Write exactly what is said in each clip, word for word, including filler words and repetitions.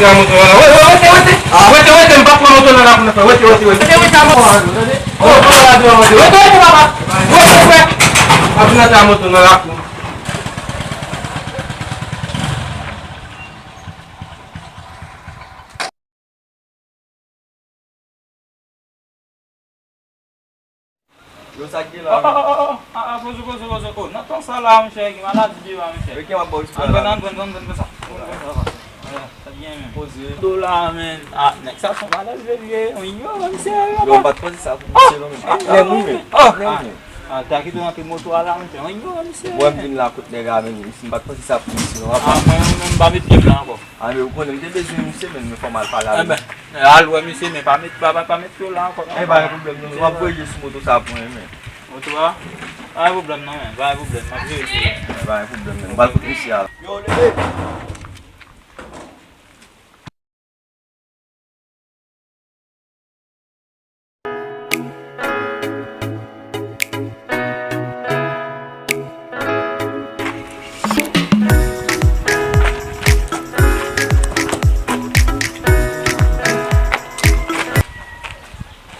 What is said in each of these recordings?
Wete, wete, wete! Wete, wete, m p ap pran moto nan lakou nan, frè. Wete, wete, wete! Wete, wete, a moto an, tande? Oh, wete, wete, papa! Wete, frè! M ap rantre a moto nan lakou. Yo, sa k gen la, oh, oh, oh, oh, oh. Ah, ah, poze, poze, poze. Oh, nan tan sa la, monchè, gen maladi deba, monchè. Yo, ki w ap ba w istwa la? Ann pran, ann pran, ann pran, ann pran sa. Ann pran sa, papa. Sa k gen, men? Poze. Dola, men. Ah, nèg sa se yon malèz, li ye. Yon ignoran, misye, yo, m pa t panse sa pou misye, non, men. Ah, lè mwen, men. Ah, lè mwen. Ah, ta kite w antre moto a la, monchè. Yon ignoran, misye. Mwen, m vin la kot nèg la, men, m pa t panse sa pou misye, non, papa. Ah, mwen, mwen, m pa met pye m la ankò. Ah, men ou konnen, m te bezwen misye, men, men fò m al pale avè l. Enben, al wè misye, men pa met, pa, pa, pa met pye w la ankò, non. Eh, pa gen pwoblèm, non. M ap voye sou moto sa pou mwen, men. Moto a? Pa gen pwoblèm, non, men. Pa gen pwoblèm. M ap jere pou ou. Eh, pa gen pwoblèm, men. M pral kote misye a la. Yo, Lele!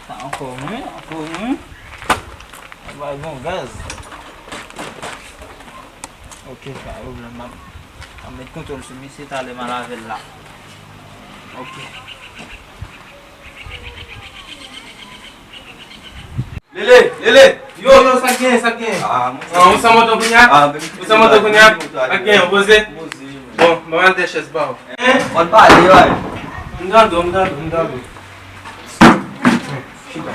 Sa ankò mwen, ankò mwen. Sa bay bon gaz. Ok, pa gen pwoblèm, m ap, m ap met kontwòl sou misye talè m al avè l la. Ok. Lele, Lele! Yo, yo, sa k genyen, sa k genyen? Ah, mwen. Ah, ou san moto kounye a? Ah, men ou san moto kounye a? Sa k genyen, ou poze? Poze, men. Bon, ban m al dèyè chèz ba w. Hein? Mwen pale, wi. M tande w, m tande w, m tande w. Chita.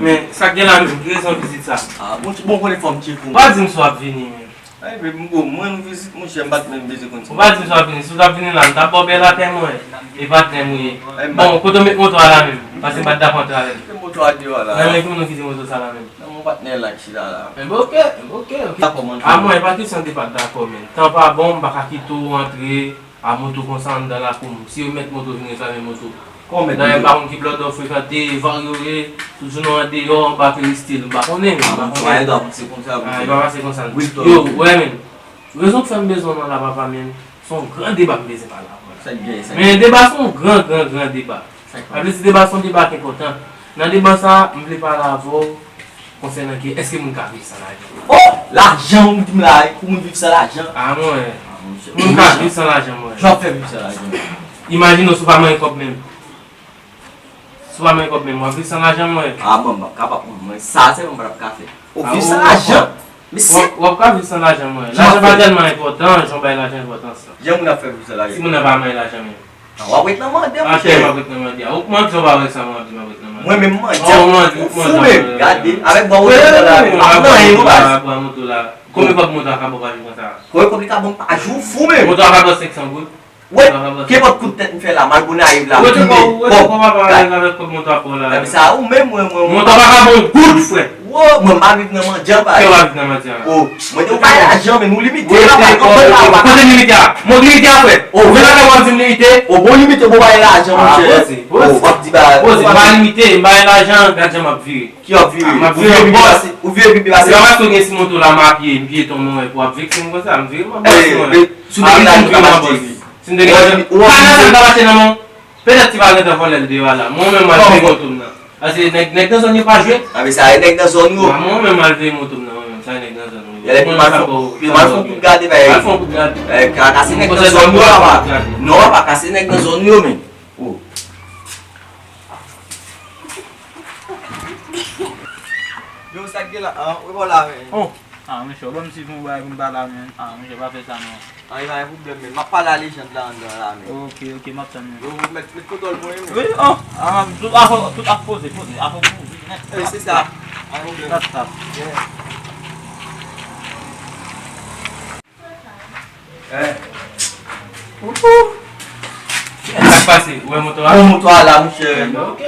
Men, sa k gen la menm, ki rezon vizit sa? Ah, bon, bon, konnen fò m tcheke w. Ou pa di m si w ap vini menm. Ay, men, bon, mwen, nou vizit, monchè, m pa t menm bezwen konn sa. Ou pa di m si w ap vini. Si w t ap vini la, m t ap ba w bèl atè mwen. E patnè m ou ye. Bon, kote w met moto a la menm? Paske m pa t dakò antre avè l. Kite moto a deyò la. Nan men ki moun ou kite moto sa la menm? Nan men yon patnè la ki chita la. Enben, ok, enben, ok, ok. Dakò, mwen. A mwen, e pa kesyon de pa t dakò, men. Tan pa bon, m pa ka kite w antre a moto konsa anndan lakou m. Si yo met moto vin reklame moto. Kòman met moto? Dayè, m pa konn ki blo dò frekante, varye yo ye, tout jounen an deyò, anba peristil, m pa konnen, men, m pa konnen. Ah, e pa pase konsa, ah, e pa pase konsa. Yo, wè, men, rezon k fè m bezwen w nan la, papa, men, se yon gran deba m bezwen pale avè w la. Sa k gen, sa k gen? Men deba se yon gran, gran, gran deba. Sa vle di deba se yon deba ki enpòtan. Nan deba sa, m vle pale avè w konsènan ke èske moun ka viv san lajan. Oh! Lajan, ou di m la, pou moun viv san lajan? Ah, mwen. Ah, monchè. Moun ka viv san lajan, mwen. Jan w ap fè viv san lajan? Imajine w si w pa manyen kòb menm. Si w pa manyen kòb menm, w ap viv san lajan, mwen. Ah, bon, m p ap kapab, mwen. Sa sèlman m p ap ka fè. Ou viv san lajan? Mesye! W ap, w ap ka viv san lajan, mwen. Lajan pa tèlman enpòtan, jan w bay lajan enpòtans lan. Jan moun ap fè viv san lajan? Si moun nan pa manyen lajan menm. Ah, w ap ret nan mandè, monchè. Atè, m ap ret nan mandè a. Ou mande, w pa wè sa, mwen di m ap ret nan mandè a. Mwen menm mandè. Oh, mande, ou fou menm. Gade, avèk bwa moto la, ap nan anyen non, baz. Bwa moto la. Konbyen kòb moto a ka ba w pa jou konsa? Konbyen kòb li ka ban m pa jou, ou fou menm. Moto a ka ba w senk san goud. Wè, kenpòt kout tèt m fè la, m al Gonayiv la, m tounen. Wè, te kò, wè, te kò, papa, avèk kòb moto a pa w la. Ebyen sa, ou menm, mwen, mwen, moto a pa ka ba w goud, frè. Wo, mwen pa viv nan mandyan, pa. Kè w pa viv nan mandyan. Oh, mwen te ou bay lajan, men nou limite la, pa konprann la, pa. Kote limite a? Mwen limite a, frè. Oh, vin la, mwen di m limite. Oh, bon limite, bon bay lajan, monchè. Ah, poze, poze. Oh, w ap di ba. Poze, m pa limite, m bay lajan, gad jan m ap vire. Ki w ap vire? M ap vire bòs. Ou vire pi byen pase. Se pa paske w gen sou moto la, m apiye, m piye ton mwen, pou w ap vekse m konsa, m vire m an bòs, mwen. Sou de mil vennde, m vire m an bòs. Si m te gen lajan, ou pa nan sa m ta mache nan men w. Petèt ti pa gentan vòlè l deyò a la. Mwen menm, m al veye moto m nan. Paske nèg, nèg nan zòn yo pa jwe. A, men sa e nèg nan zòn yo. Mwen menm, m al veye moto m nan, mwen menm, sa e nèg nan zòn yo. Yalè, pi mal fon, pi mal fon kout gade, bay. Mal fon kout gade. Eh, ka kase nèg nan zòn yo, papa. Non, papa, kase nèg nan zòn yo, men. Oh. Yo, sa k gen la, an? Ou bon la, men. Oh. Ah, mesye, ou ban m swiv yon bagay pou m pale a, men. Ah, mesye, pa fè sa, non. An, e pa gen pwoblèm, men. M ap pale a lejand la anndan la, men. Ok, ok, m ap tann, men. Yo, met, met kontwòl pou mwen, men. Wi, oh. Ah, tout afè, tout ap poze, poze. Afè pou poze, nèt. Eh, se sa. Pa gen pwoblèm. Tap, tap. Yeah. Eh. Oupou. Sa k pase? Ou wè moto a? Bon, moto a la, monchè. Ok.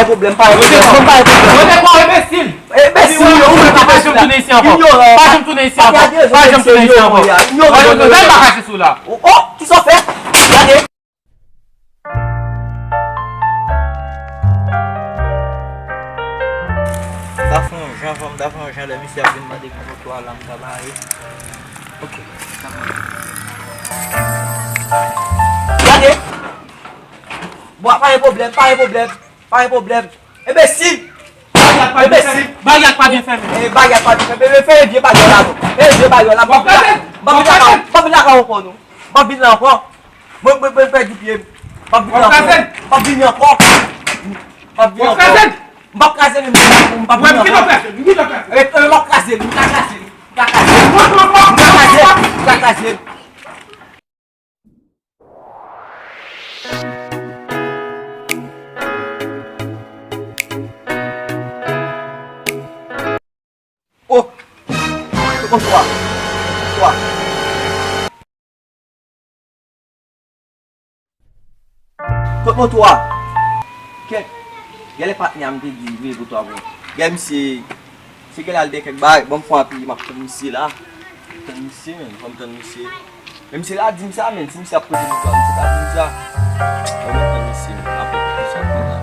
gen pwoblèm, pa gen pwoblèm, pa gen pwoblèm. Yo te kwa enbesil. Enbesil, yo, ou menm pa janm tounen isi ankò. Inyoran. Pa janm tounen isi ankò. Pa janm tounen isi ankò. Inyoran. Pa janm tounen, pa kache sou la. Oh, oh, kisa w fè? Gade. M ta fè yon jan, fò m ta fè yon jan lè misye ap vin mande pou moto a la, m ta bare. Ok. Gade. Bon, pa gen pwoblèm, pa gen pwoblèm, pa gen pwoblèm. Enbesil! Enbesil! Baryè pa byen fèmen. Eh, baryè pa byen fèmen. Men fè vye baryè la non. Fè vye baryè la. M p ap vin la, m p ap vin lakay ou ankò non. M p ap vin la ankò. Mwen, mwen, mwen pèdi pye m. M p ap vin la ankò. M p ap vin ankò. M p ap vin ankò. M p ap kraze li, m p ap vin ankò. Eh, eh, m ap kraze li, m ka kraze li. M ka kraze li. M ka kraze li. M ka kraze li. Oh! Kot moto a? Moto a. Kot moto a? Kèt. Genlè patnè a m te di l veye moto a pou mwen. Gen misye, misye genlè al dèyè kèk bagay. Ban m fè yon apiye, m ap tann misye la. Tann misye, menn. Fò m tann misye. Men misye la di m sa, menn. Si misye ap pote moto a, misye ta di m sa. Ban m tann misye, menn. Apre, pou sa, pou sa.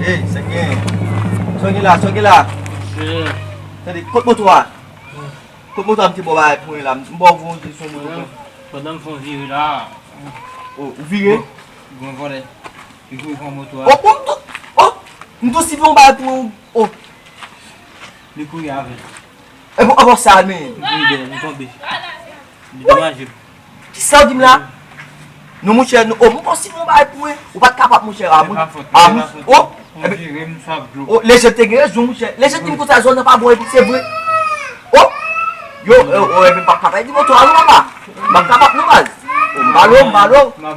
Ey, sa gen? Sa gen la, sa gen la? Tande, kot moto a? Kot moto a m te ba w bagay pou mwen la? M ba w yon ti son moto. Pandan m fè yon vire la. O, ou vire? Bon, bon, vòlè. Li kouri pran moto a. O, o, m tou, o, m tou sipon bay pou ou. O. Li kouri avè l. E bon, e bon, sa, men. Li kouri dèyè, li tonbe. Li domaje m. Kisa w di m la? Non, monchè, non. O, m tou sipon bay pou ou. Ou pa t kapab, monchè. A mwen. A mwen. O. Ebyen, o, Lejèn te gen rezon, monchè. Lejèn di m konsa, zòn nan pa bon, epi se vre. O! Yo, o, o, ebyen, m p ap ka pèdi moto a, non, papa. M p ap kapab, non, baz. O, m ba l, o, m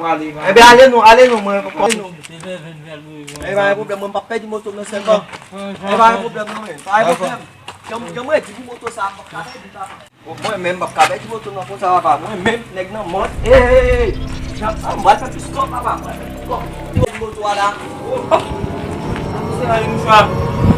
ba l. Ebyen, ale non, ale non, mwen, ale non. E pa gen pwoblèm, mwen, m p ap pèdi moto m nan sèlman. E pa gen pwoblèm, non, men. Pa gen pwoblèm. Jan, jan mwen di pou moto sa, m p ap ka pèdi, papa. Bon, mwen menm, m p ap ka pèdi moto nan konsa, papa. Mwen menm, nèg nan mòn. Ey, jan, ah, m pral fè plis kòb, papa. M pral fè plis kòb. Pèdi moto a la. Oh, oh. Se la, yon mouchwa.